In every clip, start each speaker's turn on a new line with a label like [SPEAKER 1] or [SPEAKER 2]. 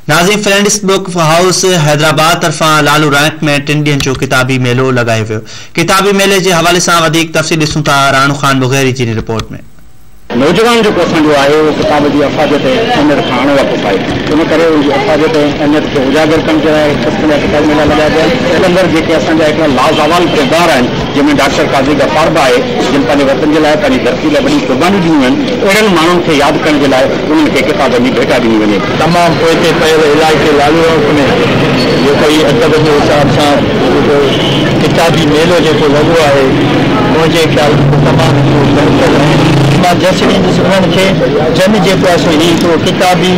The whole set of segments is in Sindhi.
[SPEAKER 1] ناظرين فرينڊس بڪ هائوس حيدرآباد طرفان لالو رائنڪ ۾ ٽن ڏينهن جو ڪتابي ميلو لڳايو ويو. ڪتابي ميلي جي حوالي سان وڌيڪ تفصيل ڏسون ٿا راڻو خان مغيري جي رپورٽ ۾.
[SPEAKER 2] نوجوان جيڪو اسان جو آهي اهو ڪتاب جي افاديت ۽ اهميت کان اڻ واقف آهي ان ڪري ان جي افاديت ۽ اهميت کي اجاگر ڪرڻ جي لاء قسم جا ڪتابي ميلا لڳايا پيا آهن. ان اندر جيڪي اسان جا هڪڙا لازوال ڪردار آهن جنهن ۾ ڊاڪٽر قاضي غفار به آهي جن پنهنجي وطن جي لاء پنهنجي ڌرتي لاء وڏيون قربانيون ڏنيون آهن اهڙن ماڻهن کي ياد ڪرڻ جي لاء انهن کي ڪتابن جي ڀيٽا ڏني وڃي.
[SPEAKER 3] تمام پوئتي پيل علائقي لالو رونق ۾ جيڪو هي ادب جي حساب سان جيڪو ڪتابي ميلو جيڪو لڳو آهي منهنجي خيال ۾ تمام اهو بهتر ۽ مان جس ڏيندس انهن کي جن جيڪو آهي سو هي هڪڙو ڪتابي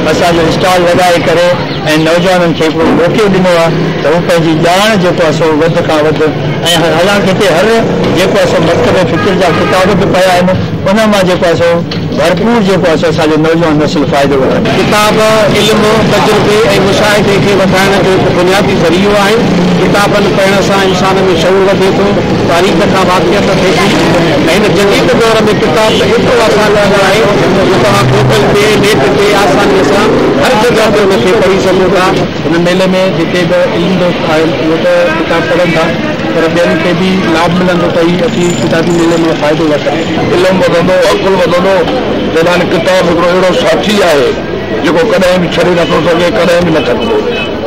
[SPEAKER 3] اسان جو اسٽال لڳائي ڪري ۽ نوجوانن کي هڪڙو موقعو ڏنو آهي ته هو پنهنجي ڄاڻ جيڪو آهي سو وڌ کان وڌ ۽ حالانڪ هتي هر جيڪو آهي سو مڪتب فڪر جا ڪتاب به پيا آهن انهن مان جيڪو آهي سو ڀرپور جيڪو آهي سو اسان جو نوجوان نسل فائدو وٺندو.
[SPEAKER 4] ڪتاب علم، تجربي ۽ مشاهدي کي وڌائڻ جو هڪ بنيادي ذريعو آهن. ڪتابن پڙهڻ سان انسان ۾ شعور وڌي ٿو، تاريخ کان واقفيت ٿئي ٿي ۽ هن جديد دور ۾ ڪتاب ته ايترو آسان ٿي ويو آهي جو توهان گوگل تي، نيٽ تي آسانيء سان هر جڳهه تي ان کي پڙهي سگهو ٿا.
[SPEAKER 3] هن ميلي ۾ جيڪي به علم دوست آهن اهي ته ڪتاب پڙهن ٿا پر ٻين کي به لاڀ ملندو ته هي اچي ڪتابي ميلي مان فائدو وٺن.
[SPEAKER 5] علم وڌندو، عقل وڌندو، جڏهن ڪتاب هڪڙو اهڙو ساٿي آهي جيڪو ڪڏهن به ڇڏي نٿو سگهي، ڪڏهن به نه ٿڪبو.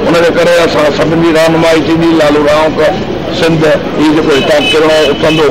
[SPEAKER 5] ان جي ڪري اسان سڀني جي رهنمائي ٿيندي، لالو رائونڪ، سنڌ، هي جيڪو هتان ڪرڻو اٿندو.